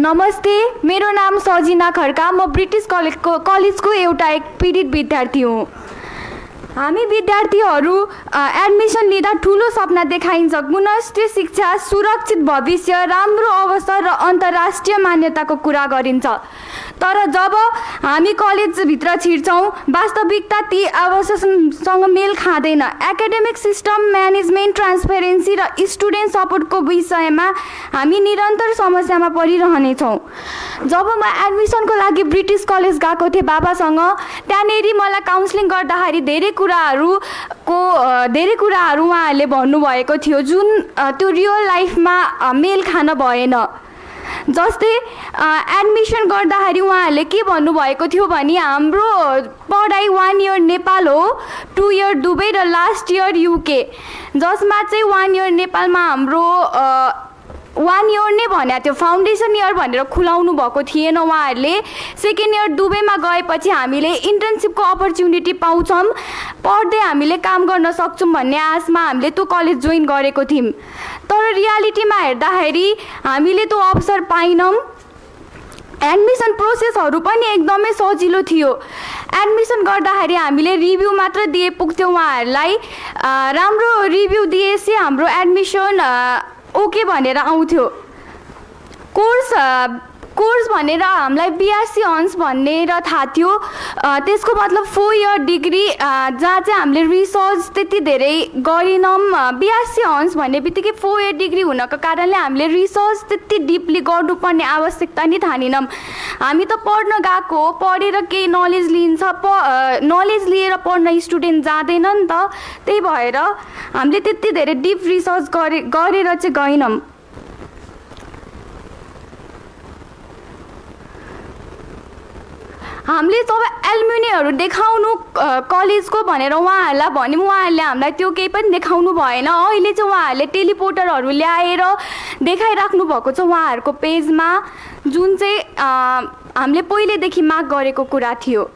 नमस्ते, मेरो नाम सजिना खड्का। म ब्रिटिस कलेजको एउटा एक पीडित विद्यार्थी हुँ। हामी विद्यार्थीहरू एडमिसन लिँदा ठुलो सपना देखाइन्छ। गुणस्तरीय शिक्षा, सुरक्षित भविष्य, राम्रो अवसर र अन्तर्राष्ट्रिय मान्यताको कुरा गरिन्छ। तर जब हामी कलेजभित्र छिर्छौँ, वास्तविकता ती आवश्यकतासँग मेल खाँदैन। एकाडेमिक सिस्टम, म्यानेजमेन्ट, ट्रान्सपेरेन्सी र स्टुडेन्ट सपोर्टको विषयमा हामी निरन्तर समस्यामा परिरहनेछौँ। जब म एडमिसनको लागि ब्रिटिस कलेज गएको थिएँ बाबासँग, त्यहाँनेरि मलाई काउन्सिलिङ गर्दाखेरि धेरै कुराहरू उहाँहरूले भन्नुभएको थियो जुन त्यो रियल लाइफमा मेल खान भएन। जस्तै एडमिसन गर्दाखेरि उहाँहरूले के भन्नुभएको थियो भने हाम्रो पढाइ 1 इयर नेपाल हो, 2 इयर दुबई र लास्ट इयर युके, जसमा चाहिँ 1 इयर नेपालमा हाम्रो 1 इयर नै भनेको थियो, फाउन्डेसन इयर भनेर खुलाउनु भएको थिएन उहाँहरूले। सेकेन्ड इयर दुबईमा गएपछि हामीले इन्टर्नसिपको अपर्च्युनिटी पाउँछौँ, पढ्दै हामीले काम गर्न सक्छौँ भन्ने आशमा हामीले त्यो कलेज जोइन गरेको थियौँ। तर रियालिटीमा हेर्दाखेरि हामीले त्यो अवसर पाइनौँ। एडमिसन प्रोसेसहरू पनि एकदमै सजिलो थियो। एडमिसन गर्दाखेरि हामीले रिभ्यू मात्र दिए पुग्थ्यो उहाँहरूलाई। राम्रो रिभ्यू दिएपछि हाम्रो एडमिसन ओके भनेर आउँथ्यो। कोर्स भनेर हामीलाई बीएससी अनर्स भनेर थाहा थियो। त्यसको मतलब 4 इयर डिग्री, जहाँ चाहिँ हामीले रिसर्च त्यति धेरै गरेनौँ। बीएससी अनर्स भन्ने बित्तिकै 4 इयर डिग्री हुनको कारणले हामीले रिसर्च त्यति डिपली गर्नुपर्ने आवश्यकता नै ठानेनौँ। हामी त पढ्न गएको हो, पढेर केही नलेज लिन्छ, नलेज लिएर पढ्न स्टुडेन्ट जाँदैन नि त। त्यही भएर हामीले त्यति धेरै डिप रिसर्च गरेर चाहिँ गएनौँ। हामीले जब एल्युमिनीहरू देखाउनु कलेजको भनेर उहाँहरूलाई भन्यौँ, उहाँहरूले हामीलाई त्यो केही पनि देखाउनु भएन। अहिले चाहिँ उहाँहरूले टेलिपोर्टरहरू ल्याएर देखाइराख्नु भएको छ उहाँहरूको पेजमा, जुन चाहिँ हामीले पहिलेदेखि माग गरेको कुरा थियो।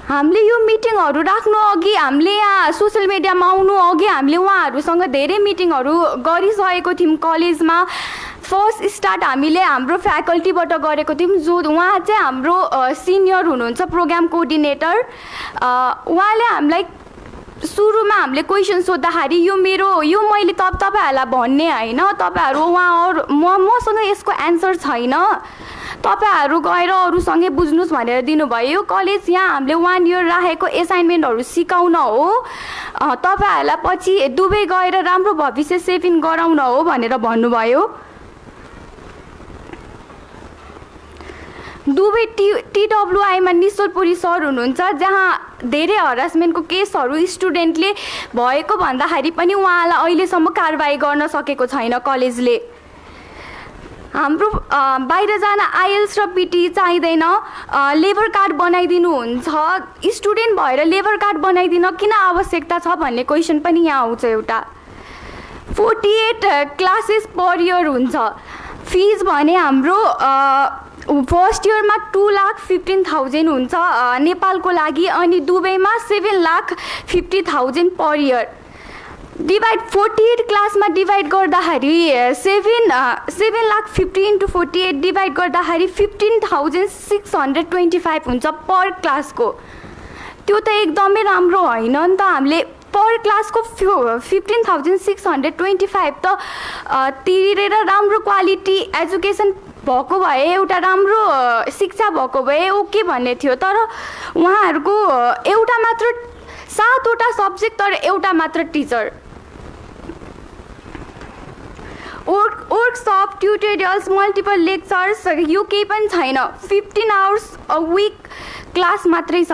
हामीले यो मिटिङहरू राख्नु अघि, हामीले यहाँ सोसियल मिडियामा आउनु अघि हामीले उहाँहरूसँग धेरै मिटिङहरू गरिसकेको थियौँ कलेजमा। फर्स्ट स्टार्ट हामीले हाम्रो फ्याकल्टीबाट गरेको थियौँ, जो उहाँ चाहिँ हाम्रो सिनियर हुनुहुन्छ, प्रोग्राम कोअर्डिनेटर। उहाँले हामीलाई सुरुमा हामीले क्वेसन सोद्धाखेरि यो मैले तपाईँहरूलाई भन्ने होइन, तपाईँहरू मसँग यसको एन्सर छैन, तपाईँहरू गएर अरूसँगै बुझ्नुहोस् भनेर दिनुभयो। यो कलेज यहाँ हामीले 1 इयर राखेको एसाइनमेन्टहरू सिकाउन हो, तपाईँहरूलाई पछि दुबई गएर राम्रो भविष्य सेभिङ गराउन हो भनेर भन्नुभयो। दुबई TWIमा निश्चलपुरी सर हुनुहुन्छ, जहाँ धेरै हरासमेन्टको केसहरू स्टुडेन्टले भएको भन्दाखेरि पनि उहाँलाई अहिलेसम्म कारबाही गर्न सकेको छैन कलेजले। हाम्रो बाहिर जान आइएल्स र पिटी चाहिँदैन, लेबर कार्ड बनाइदिनुहुन्छ। स्टुडेन्ट भएर लेबर कार्ड बनाइदिन किन आवश्यकता छ भन्ने क्वेसन पनि यहाँ आउँछ एउटा। 48 क्लासेस पर इयर हुन्छ। फिज भने हाम्रो फर्स्ट इयरमा 2,15,000 हुन्छ नेपालको लागि, अनि दुबईमा 7,50,000 पर इयर। डिभाइड 48 क्लासमा डिभाइड गर्दाखेरि 7,50,000 इन्टु 48 डिभाइड गर्दाखेरि 15,625 हुन्छ पर क्लासको। त्यो त एकदमै राम्रो होइन नि त। हामीले पर क्लासको 15,625 त तिरेर राम्रो क्वालिटी एजुकेसन भएको भए, एउटा राम्रो शिक्षा भएको भए ओके भन्ने थियो। तर उहाँहरूको एउटा मात्र 7वटा सब्जेक्ट, तर एउटा मात्र teacher. Workshop, tutorials, multiple lectures यो केही पनि छैन। 15 आवर्स अ विक क्लास मात्रै छ।